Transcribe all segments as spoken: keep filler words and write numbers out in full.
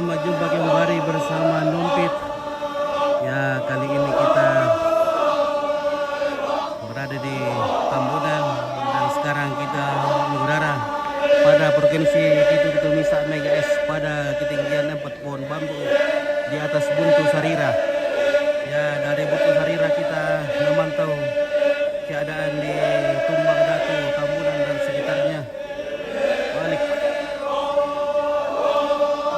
Jumpa kembali bersama Nompit. Ya, kali ini kita berada di Tambunan dan sekarang kita mengudara pada Provinsi Pitu Pitu Misa Mega S pada ketinggian empat pohon bambu di atas Buntu Sarira. Ya, dari Buntu Sarira kita memantau keadaan di Tumbang Datu, Tambunan dan sekitarnya. Balik.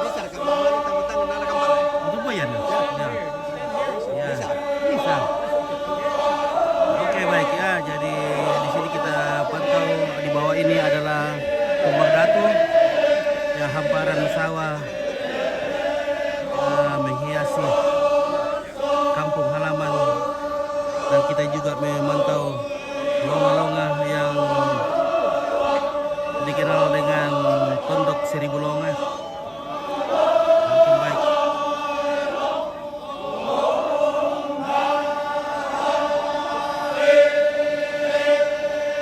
Bisa rekam, Bang, tanda tangan, ada gambar, ya? Itu buaya, nah? Ya. Ya. Ya. Bisa. Bisa. Oke, baik, ya. Jadi di sini kita pantau, di bawah ini adalah Tumbang Datu. Ya, hamparan sawah, eh, menghiasi kampung halaman, dan kita juga memantau longa-longa yang dikenal dengan Tondok Seribu Longa. Oke, baik.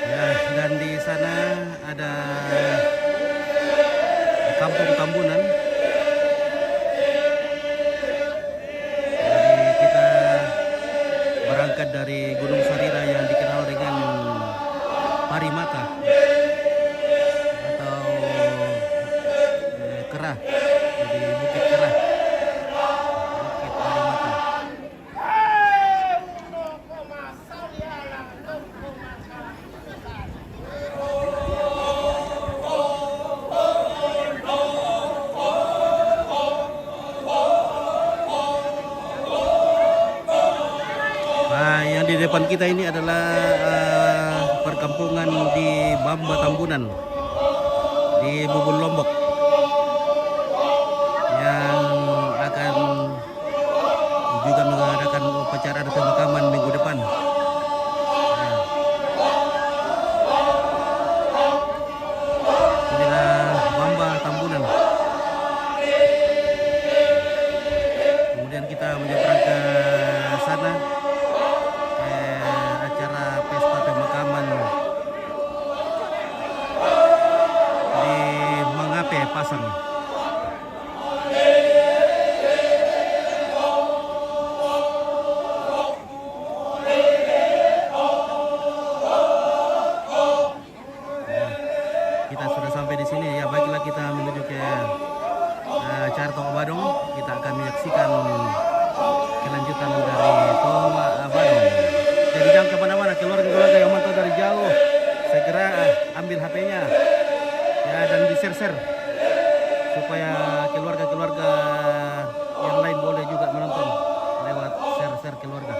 Ya, dan di sana ada Kampung Tambunan. Jadi kita berangkat dari Gunung Sarira yang dikenal dengan Parimata atau, eh, Kerah. Jadi Bukit Kerah, Bukit Parimata. Nah, yang di depan kita ini adalah, eh, perkampungan di Bamba Tambunan, di Bubun Lombok, yang akan juga mengadakan upacara adat pemakaman minggu depan. Ya. Inilah Bamba Tambunan. Kemudian kita menyeberang ke sana, ke acara pesta pemakaman di Mangape Pasang. Kita sudah sampai di sini. Ya, baiklah, kita menuju ke, eh, acara Tomak Badong. Kita akan menyaksikan kelanjutan dari Tomak Badong. Jadi jangan kemana-mana, keluarga-keluarga yang mantau dari jauh, segera, eh, ambil H P-nya, ya, dan di-share-share supaya keluarga-keluarga yang lain boleh juga menonton lewat share-share keluarga.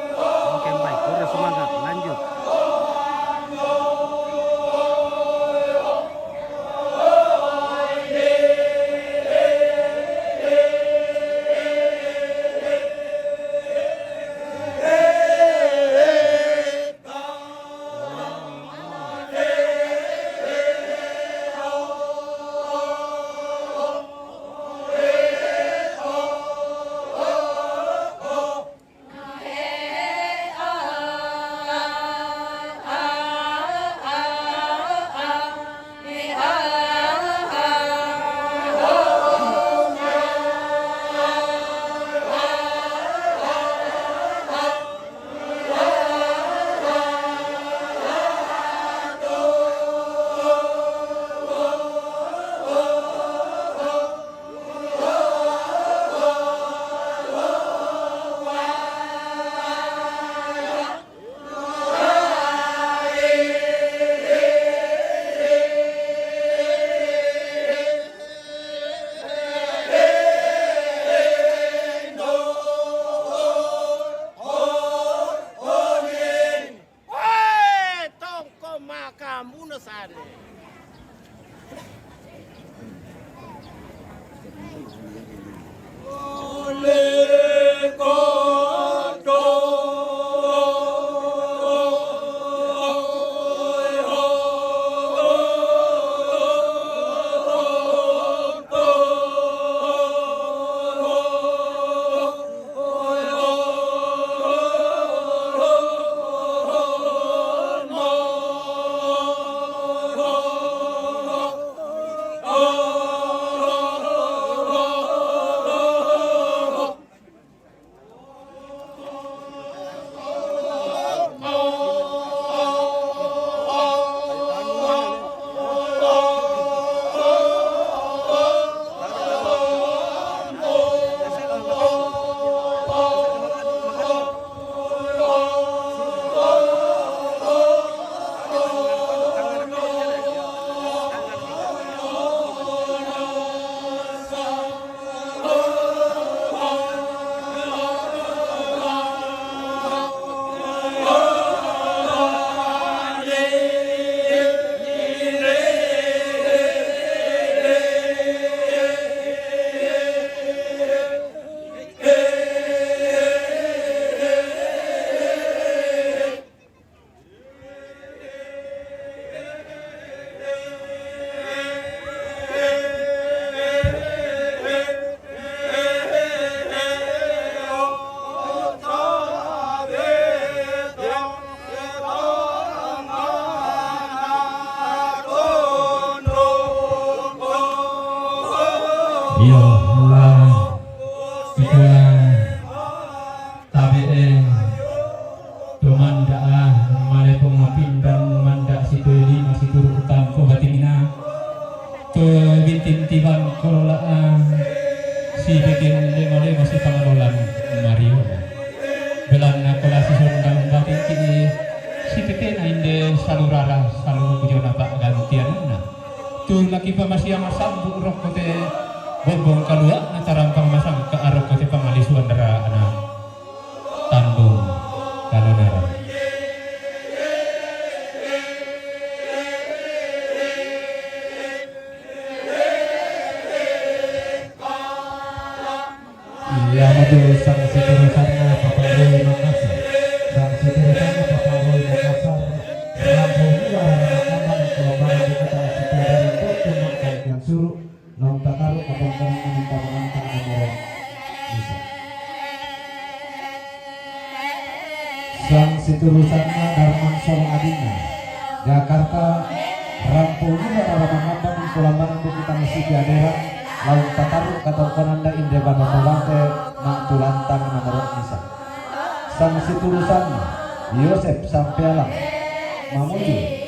Oke, baik, terus semangat, lanjut. Iyo lah, kita tabe'e to manda'a male pongopindang manda' sitoe lima situru' tampo batingna to bintintiban kolola'an si bikin lemo-lemo si pangalolan Mario. Belanna kola si sondang batingki si tetena inde salurara salu jona pa'gantianna. Tu laki pamasiang sambu rokko te bombong kalua'na tarampang masangka arokko te pangalisuan dara'na tandung kalonara. Iya matu sang siturusanna paparoi Makassar. Sang siturusanna paparoi Makassar. Rampung ulara makambang kolomana di kota Sipadaran Bottu makangkian suru. Naung tataru kapangkanan minta manantang nomoro bisa. Sang siturusanna Darman Solo Adinna, Jakarta. Rampung ulara makambang kolomana buku tangsipi aderan, laung tataru katongkonanna inde banua mate, ma'tulantang nomoro bisa. Sang siturusanna Yosep Sampealang, Mamuju.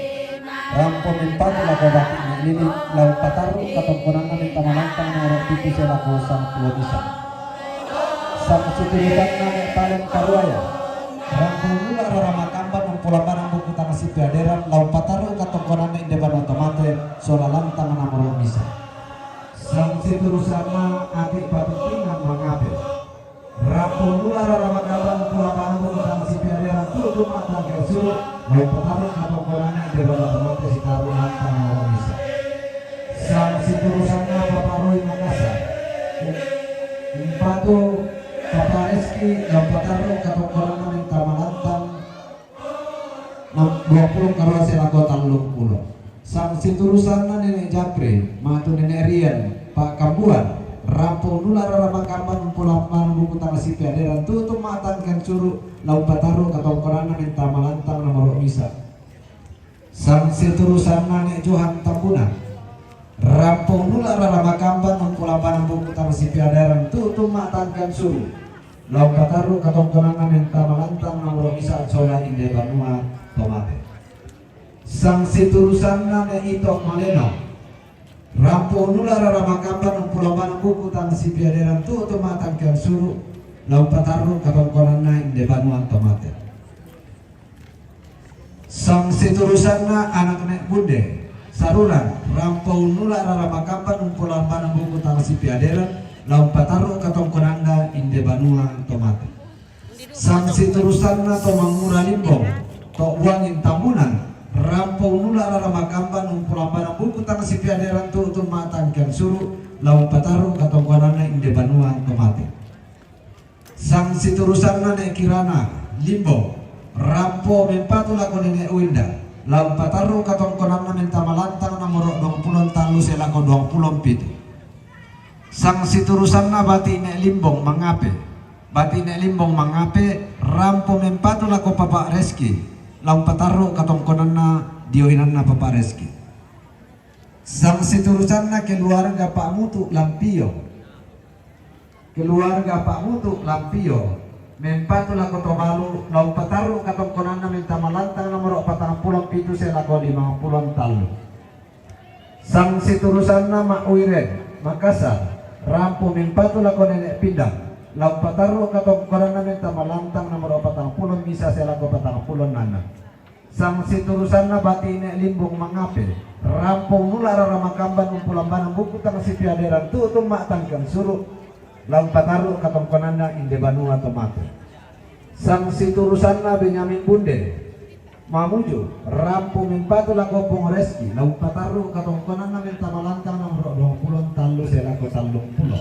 Rampo mempatu lako bati' me'lili, laung patarru' katongkonanna menta malantang nomoro pitu sia lako sampulo bisa. Sang siturusanna me' paleng karuaya. Rampo mula rara makamban umpulambanang buku tangsipi aderan, laung patarru' katongkonanna inde banua tomate sola lantang nomoro bisa. Sang siturusanna ati' patutingan mangape. Rampo mula rara makabang pulabang buku tangsipi aderan tutu mata ke suru, laung patarru' katongkonanna inde banua tomate sitaru' lantang nomoro bisa. Sang siturusanna paparoi Makassar. Umpatu Papa Reski, laung patarru' katongkonanna menta malantang duangpulo karua sia lako tallungpulo. Sang siturusanna Nene' Japri, matu Nene' Rian, Pak Kambuan, rampo nula rara makamban umpulambanang buku tangsipi aderan tutu mata ke suru, laung patarru' katongkonanna menta malantang nomoro bisa. Sang siturusanna Ne' Johan Tambunan, rampo nula rara makamban umpulambanang buku tangsipi aderan tutu mata ke suru, laung patarru' katongkonanna menta malantang nomoro bisa sola inde banua tomate. Sang siturusanna Ne' Ito Maleno, rampo nula rara makamban umpulambanang buku tangsipi aderan tutu mata ke suru, laung patarru' katongkonanna inde banua tomate. Sang siturusanna anak Ne' Bunde Saruran, rampo nula rara makamban umpulambanang buku tangsipi aderan, laung patarru' katongkonanna inde banua tomate. Sang siturusanna to Mangura Limbong, to Buangin Tambunan, rampo nula rara makamban umpulambanang buku tangsipi aderan tutu mata ke suru, laung patarru' katongkonanna inde banua tomate. Sang siturusanna Ne' Kirana Limbong, rampo mempatu lako Nene' Winda, laung patarru' katongkonanna menta malantang nomoro duangpulo tallu sia lako duangpulo pitu. Sang siturusanna Bati' Ne' Limbong Mangape. Bati' Ne' Limbong Mangape, rampo mempatu lako Papa Reski, laung patarru' katongkonanna dio inanna Papa Reski. Sang siturusanna keluarga Pak Mutu Lampio. Keluarga Pak Mutu Lampio, mempatu lako Tobalu, laung patarru' katongkonanna menta malantang nomoro patangpulo pitu sia lako limangpulo tallu. Sang siturusanna Ma' Uiren, Makassar, rampo mempatu lako Nene' Pindang, laung patarru' katongkonanna menta malantang nomoro patangpulo misa sia lako patangpulo enneng. Sang siturusanna Bati' Ne' Limbong Mangape, rampo nula rara makamban umpulambanang buku tangsipi aderan tutu mata ke suru, laung patarru' katongkonanna inde banua tomate. Sang siturusanna Benyamin Bunde Mamuju, rampo mempatu lako Pong Reski, laung patarru' katongkonanna menta malantang nomoro duangpulo tallu sia lako tallungpulo.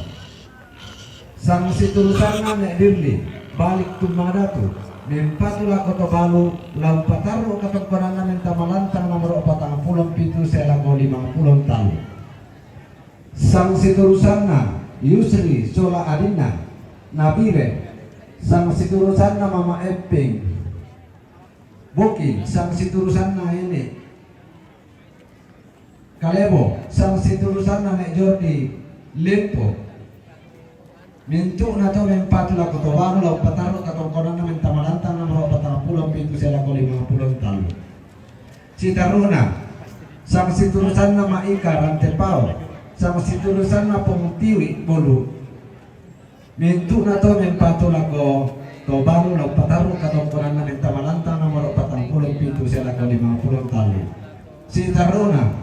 Sang siturusanna Ne' Dirli, Balik Tummadatu, mempatu lako Tobalu, laung patarru' katongkonanna menta malantang nomoro patangpulo pitu sia lako limangpulo tallu. Sang siturusanna Yusri sola adinna Nabire. Sang siturusanna Mama Epping Boki. Sang siturusanna Ene' Kalebo. Sang siturusanna Ne' Jordi Lempo. Mintu'na to mempatu lako Tobalu, lao patarru katongkonanna mentama lantang nomoro patang pulo pitu sia lako limang pulo tallu. Siterruna, sangsiturusanna Ma'ika Rantepao, sangsiturusanna Pong Tiwi Bolu. Mintu'na to mempatu lako Tobalu, lao patarru katongkonanna mentama lantang nomoro patang pulo pitu sia lako limang pulo tallu. Siterruna,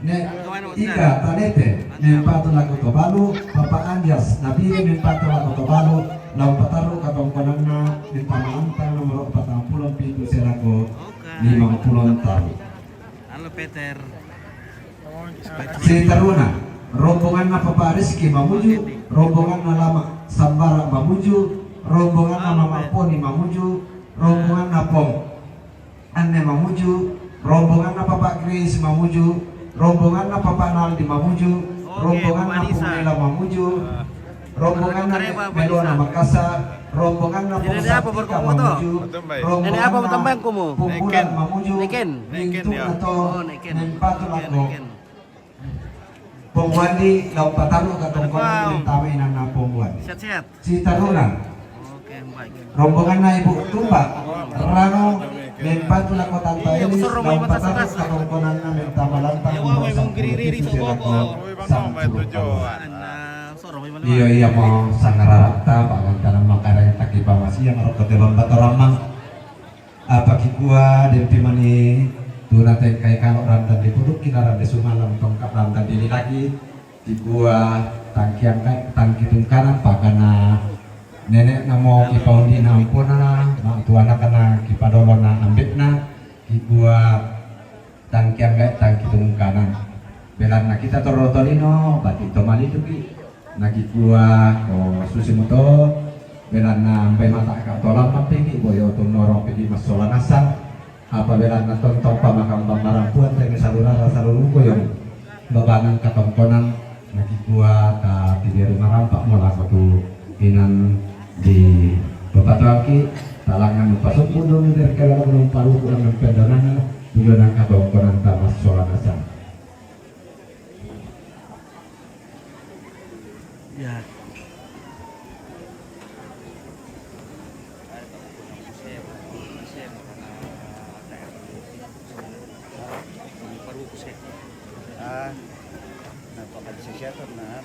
Ne' Ika Tanete, mempatu lako Tobalu, Papa Anjas Nabire mempatu lako Tobalu, lao patarru katongkonanna mentama lantang nomoro patang pulo pitu sia lako limang pulo tallu. Halo, Peter. Siterruna, rombonganna Papa Rizky Mamuju, rombonganna Lama Sambara Mamuju, rombonganna Mama Poni Mamuju, rombonganna Pong Anne Mamuju, rombonganna Papa Grace Mamuju, rombonganna Papa Naldi Mamuju, rombonganna Pung Lela Mamuju, rombonganna Melona Makassar, rombonganna Pung Satika Mamuju, rombonganna Pung Bulan Mamuju, mintu'na to mempatu lako Pong Wandi, lao patarru katongkonanna mentama inanna Pong Wandi. Siterruna, rombonganna Ibu Tumba Rano, mempatu lako Tanta Elis, lao patarru katongkonanna mentama lantang nomoro sampulu pitu sia lako sampulu tallu. Iyo, iya mo sangararatta, pangantana makareng takipamasiang rokko te bamba torammang. Apa kikua, dempi mani tu natengkai kalo randang dipudukki, narande sumalang tongka randang dililaki, kikua tangki angkai, tangki tungkanan, pakana nene'na mo kipaundi na amponana, ma'tuanakana kipadolona ambe'na, kikua tangki angkai, tangki tungkanan. Belanna kita torro tolino, bati to maliduki. Nakikua, ko susi muto, belanna ampai mata'ka to lampa piki, boyo tunnorong piki massola nasang, apa belanna tontong pamakambang marampuan tenge salurara salurung boyong babanang katongkonan, nakikua ta tiberu marampa mo lako tu inan di bapatuangki, talangan pasukku dulu dari kalau belum paruku dengan pendonana, tujuan katongkonan ta massola nasang. Ya. Ah, nah, pakai sesiatan, nah,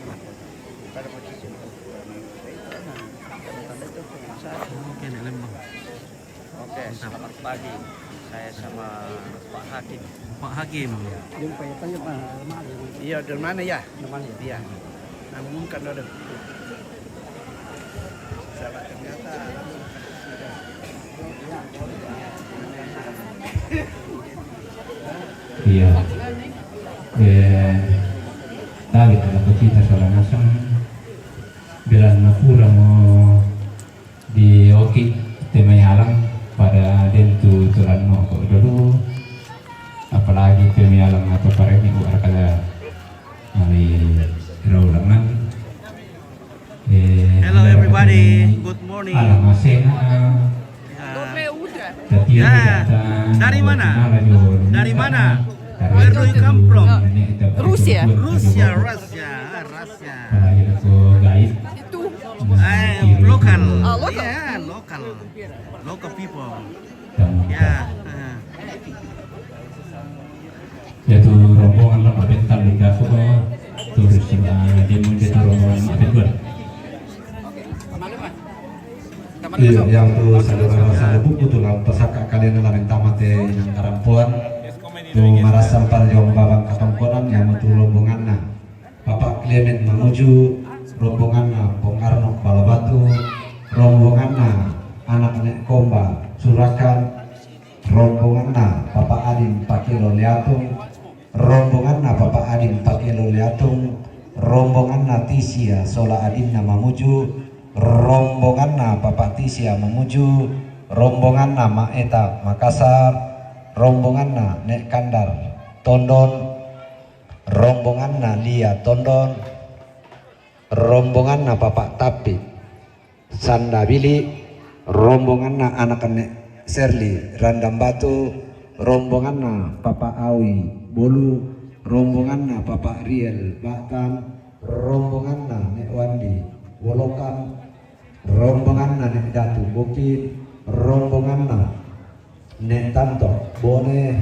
pada posisi itu, nah, itu, nah, tanda itu penguasa. Oke, Lembang. Oke, selamat pagi. Saya sama Pak Hakim. Pak Hakim. Jumpa ya, tanya Pak Hakim. Iya, dari mana ya? Dari mana ya? Iya. Namun kan ada. Salah ternyata. Iya. Eh, tabe' lako kita sola nasang. Belanna pura mo di oki te mai alang pada den tu tulanno ko dulu, apalagi te mai alang atau paremi uara kada mai raulangan. Eh, hello everybody, good morning. Alang asena. Ya. Ya. Dari mana? Dari mana? Where do you come from? Rusia. Rusia, Rusia, Rusia. Apalagi ko guide. Itu. Eh, lokal. Ah, lokal. Ya, lokal. Local people. Ya. Ya, tu rombongan lah pabental di dapur ko. Terus, eh, dia mau jadi rombongan mabental. Iya, yang tu saudara saudara buku tu lah pasaka kalian lah minta mate yang karampuan. Tu marasa parjong babang katongkonan yang tu rombonganna. Papa Clement Mamuju, rombonganna Pong Arno Balabatu, rombonganna anak Nek Komba Surakan, rombonganna Papa Adin Pakelo Leatung, rombonganna Papa Adin Pakelo Leatung, rombonganna Tisia sola adinna Mamuju, rombonganna Papa Tisia Mamuju, rombonganna Ma Eta Makassar, rombonganna Nek Kandar Tondon, rombonganna Lia Tondon, rombonganna Papa Tapi Sandabili, rombonganna anak Nek Serli Randambatu, rombonganna Papa Awi Bolu, rombonganna Papa Riel Batan, Rombonganna Nek Wandi Wolokan, rombonganna Nek Datu Bukit, rombonganna Nek Tanto Bone,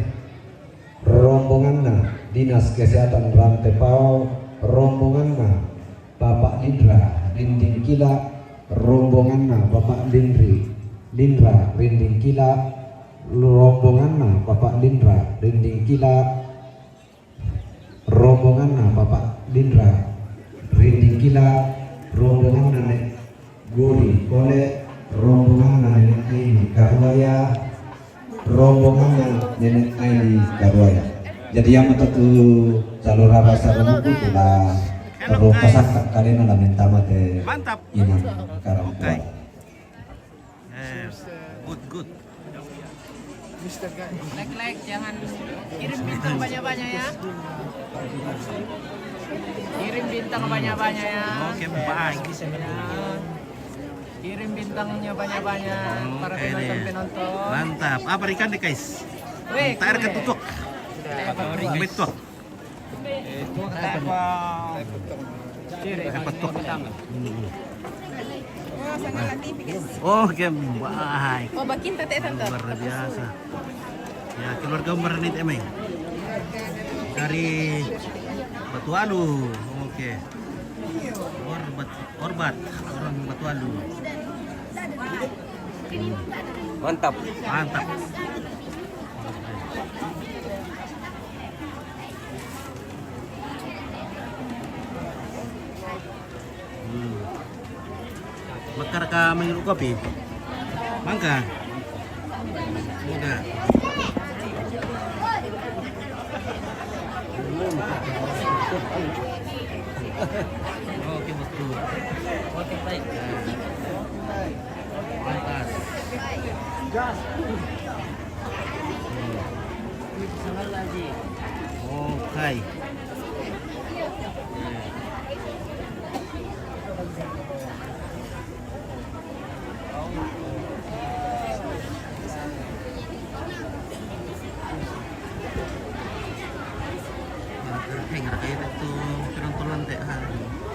rombonganna Dinas Kesehatan Rantepao, rombonganna Bapak Lindra Rinding Kila, rombonganna Bapak Lindri Lindra Rinding Kila, rombonganna Bapak Lindra Rinding Kila, rombonganna Bapak Lindra Rinding Kila, rombonganna Nek Gori Kole, rombonganna Nenek Aini Karuaya, rombonganna Nenek Aini Karuaya. Jadi yang metu tu jalur rasa rumuku tu la terus pasakka kalena la minta mate. Mantap. Inang karang. Oke. Eh, good, good. Lek-lek, jangan kirim bintang banyak-banyak ya. Kirim bintang banyak-banyak ya. Oke, bye. Ya. Kirim bintangnya banyak-banyak, para penonton-penonton. Mantap. Apa ikan deh, guys? Weh, tak ada ketutuk. Betul. Dapat tuh. Dapat tuh. Oke, baik. Oh, bakin tete, Tante. Luar biasa. Ya, keluarga Umar nih, Temeng. Dari Batu Alu. Oke. Orbat, Orbat, orang Batu Alu. Mantap. Mantap. Hmm. Bakar ka minum kopi. Mangga. Muda. Oke, betul. Oke, baik. Pantas. Oke. Heng, ada kayak itu penonton lantai. Ah.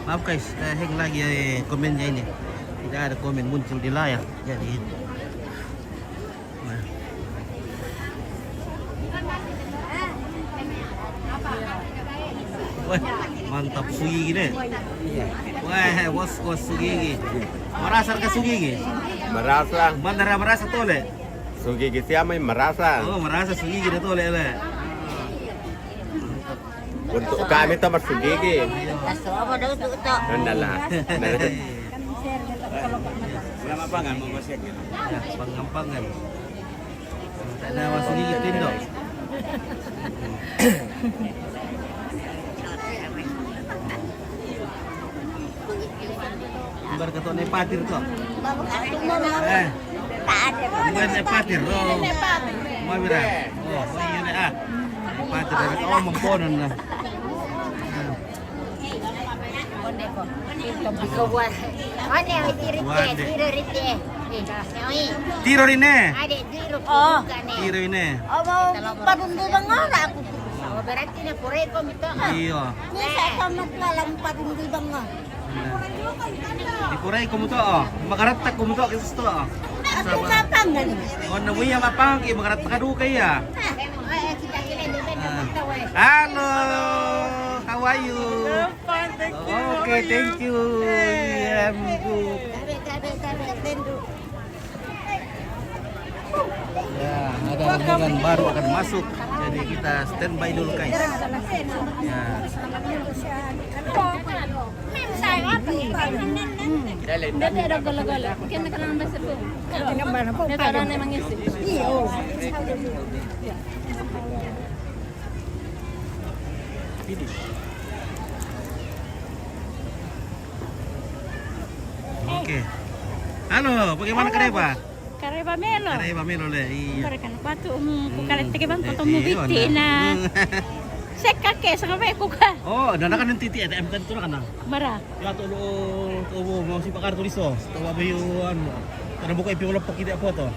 Maaf guys, eh, heng lagi, eh, komennya ini. Tidak ada komen muncul di layar. Jadi, nah. Weh, mantap sugigi deh. Weh, bos, bos sugigi. Merasa ke sugigi? Merasa. Bandara merasa tole. Sugigi siapa yang merasa? Oh, merasa sugigi deh tole le. Untuk kami itu mas sugigi. Kaso apa dah untuk itu? Enggak lah. Berapa pangan mau masih gitu? Ya, pangan-pangan. Tak ada masuk gigi tindok. Ibar ketua nepatir tuh. Eh. Ibar nepatir. Oh. Mau bira. Oh, oh, iya nih, ah. Nepatir dari, oh, mengkonon lah. Ah. Tiro rine. Ade, tiro. Oh. Tiro rine. Oh, mau padun di bang ora aku. Oh, berarti ne pureko mito. Iya. Ini saya sama malam padun di bang. Di pureko mito. Magaratak ko mito, kisus to. Aku kapan nih? Oh, namu iya mapang ki magaratak ka duka iya. Ah. Halo, how are you? I'm fine, thank you. How are you? Okay, thank you. Hey. Yeah, I'm good. Ya, ada rombongan baru akan masuk. Jadi kita standby dulu, guys. Ya. Dati ada gala-gala. Kita kenal bahasa tu. Dia tak ada memang isi. Iya. Oke. Halo, bagaimana Kareba? Kareba melo. Kareba melo le, iya. Mereka nak batu, um, kukala teke bang, kotomu biti na. Seka ke, seka be kuka. Oh, dan kan nanti ti A T M kan tu kan. Mara. Ya, tu lo, tu mau si pakar tulis tu. Tu apa you, anu, kada buka ipi wala pokok ide apa tu?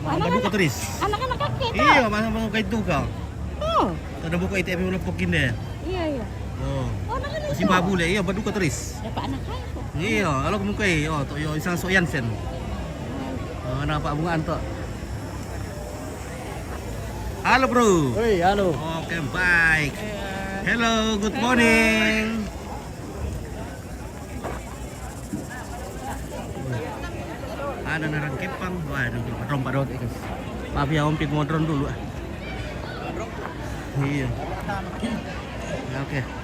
Kada buka tulis. Anak-anak kaki tu. Iya, masa mau kaitu kau. Oh. Kada buka ide ipi wala pokok ide. Iya, iya. Oh. Oh, anak-anak Simba bule, iyo, baduka turis. Dapat anak aku. Iyo, kalau mungkin, iyo, tu iyo isang sok Yansen. Oh, nampak bunga antok. Halo, bro. Hei, halo. Oke, baik. Hello, good morning. Ada orang Kepang. Wah, ada orang Padang, Padang, guys. Maaf ya, Om Pit mau drone dulu, ah. Iya. Ya, oke.